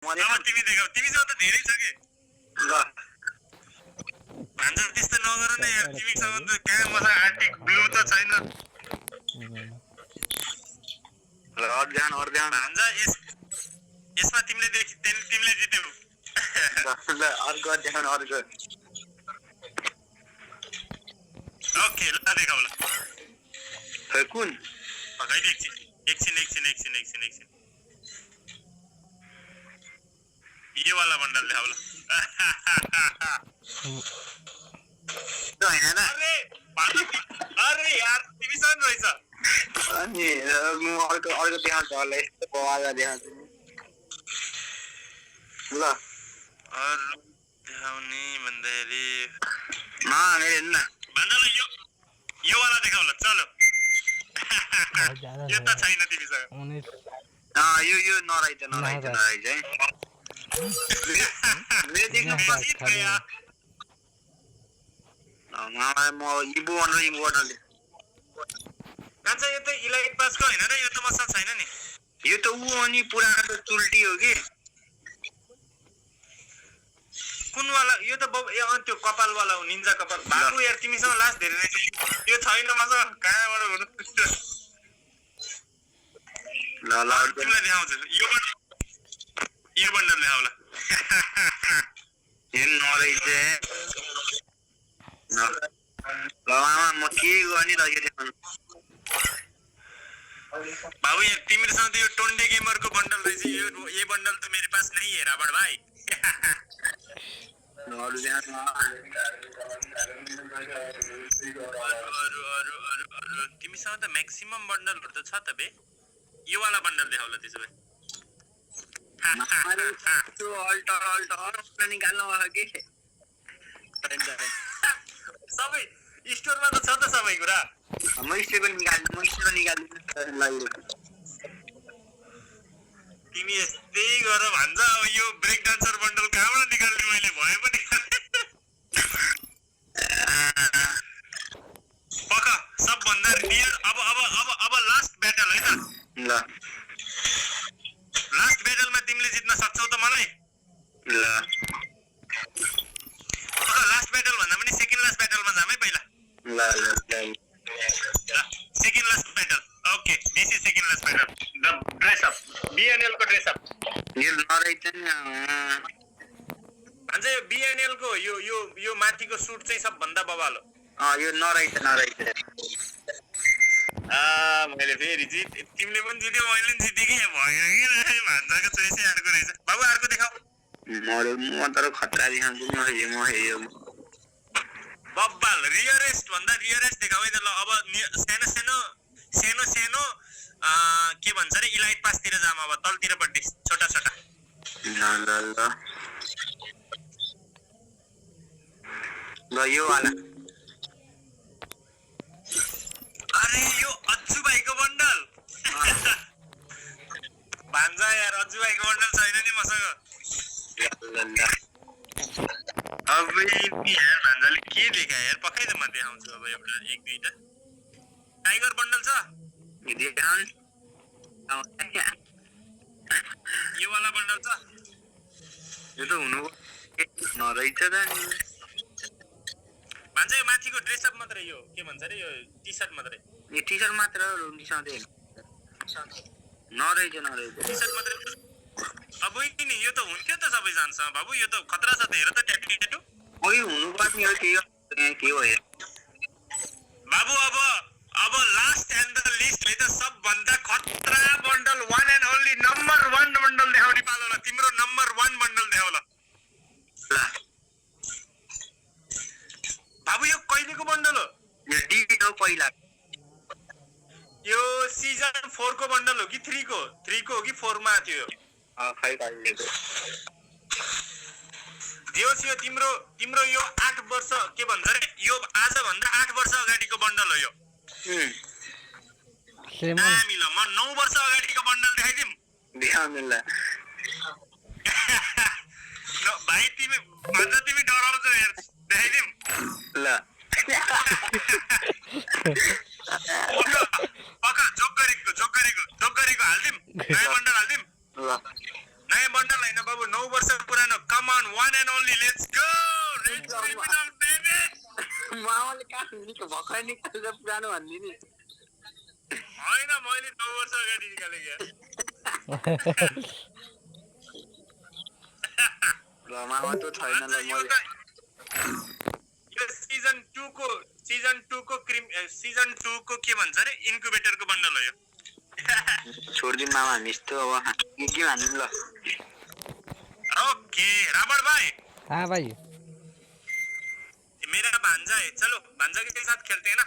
अब तिमी देखाऊ तिमीसँग त धेरै छ के ल भान्जा त्यस्तो नगर न यार तिमीसँग त कहाँ मसँग आर्टिक ब्लू त छैन ल अर्ध्यान भान्जा यसमा तिमीले जित्यौ ल अर्को अर्ध्यान अर्को ओके ल देखाऊ ल खै कुन पकाइदे एकछिन ये वाला बन्डल देखाऊ ल हैन अरे यार तिमीसँग रहेछ अनि म अर्को देखाउँछु होला यस्तो बवाला देखाउँछु ल अरु देखाउने भन्दाखेरि मेरो हेर्नु न बन्डल यो वाला देखाऊ ल चलो यो त छैन तिमीसँग यो नराइज है मेरो देख्नु बेसित गया म इबो बन्डल कान्छ यो त इलाइट पासको हैन र यो त मसँग छैन नि यो त उ अनि पुरानो चुल्टी हो कि कुन वाला यो त त्यो कपाल वाला हो निन्जा कपाल बाबु यार तिमीसँग लास्ट धेरै नै यो छैन मसँग कहाँबाट हुनु ल तिमीलाई देखाउँछु यो बन्डल देखाऊ ल हेर्नु नरहेछ ल मामा म के गर्ने त यो देखाउनु बाबु यार तिमीसँग त यो टोन्डे गेमरको बन्डल रहेछ ये बन्डल तो मेरे पास नहीं है रावण भाई अरु तिमीसँग त म्याक्सिमम बन्डलहरु त छ त बे यो वाला बन्डल देखाउ ल त्यसो भए त्यो अल्टर निकाल्नु भयो कि सबै स्टोरमा त छ त सबै कुरा म स्टोरमा निकाल्नु तिमी यस्तै गर भन्छ अब यो ब्रेक डान्सर बन्डल कहाँबाट निकाल्ने मैले भए पनि पक्का सबभन्दा रियर अब लास्ट ब्याटल है त ल लास्ट ब्याटलमा तिमीले जित्न सक्छौ त मलाई ल लास्ट ब्याटल भन्दा पनि सेकेन्ड लास्ट ब्याटलमा जाम है पहिला ल second last battle okay this is second last battle the dress up BNL को ड्रेस अप यो नरहेछ नि भन्छ यो बीएनएल को यो माथिको सुट चाहिँ सबभन्दा बवाल हो यो नरहेछ मैले फेरि तिमीले पनि जित्यो मैले पनि जितेँ कि भयो कि भान्जाको चोइसै अर्को रहेछ बाबु अर्को देखाऊ म तर खतरा देखाउँछु म हेयो बब्बाल रियरेस्ट भन्दा रियरेस्ट देखाउ है त ल अब सानो के भन्छ रे इलाइट पासतिर जाम अब तलतिर पट्टि छोटा ल यो वाला अरे यो अज्जु भाइको बन्डल भान्जा यार अज्जु भाइको बन्डल छैन नि मसँग अब यार भान्जाले के देखायो यार पक्कै त म देखाउँछु अब एउटा एक दुईटा टाइगर बन्डल छ यो वाला बन्डल छ यो त हुनु नरहेछ त भान्जा यो माथिको ड्रेस अप मात्रै यो के भन्छ रे यो टी सर्ट मात्रै यो टी सर्ट मात्र नरहेछ टी सर्ट मात्रै अब किन यो त हुन्थ्यो त सबै जान्छ बाबु यो त खतरा छ त हेर त ट्याटु ओइ हुनु पर्ने हो के हो बाबु अब लास्ट एन्ड द लिस्ट है त सबभन्दा खतरा bundle one and only number 1 bundle देखाउने पालो ल तिम्रो नम्बर 1 बन्डल देखाउ ल बाबु यो कहिलेको बन्डल हो यो डिबी हो पहिला यो सिजन 4 को बन्डल हो कि 3 को हो कि 4 मा थियो खै कहिलेको दियोस यो तिम्रो यो 8 वर्ष के भन्छ रे यो आज भन्दा 8 वर्ष अगाडिको बन्डल हो यो हामी ल म 9 वर्ष अगाडिको बन्डल देखाइदिम देखाउनुला भाइ तिमी डराउँछौ यार देखाइदिम ल पक्का जोक गरेको हाल्दिम नयाँ बन्डल हाल्दिम ल नयाँ बन्डल हैन बाबु on, one and only. Let's go. Red criminal, baby. मामाले कहाँ निको भर्खर निकालेर पुरानो भन्ने नि होइन मैले 9 वर्ष अगाडि निकालेको ल मामा त छैन ल यो सीजन 2 को सीजन 2 को के भन्छ रे इन्क्युबेटर को बन्डल हो यो छोड्दिन मामा हामी यस्तो अब के भन्नु ल ओके राबड़ भाई हाँ भाई मेरा भांजा है चलो भांजा के साथ खेलते हैं ना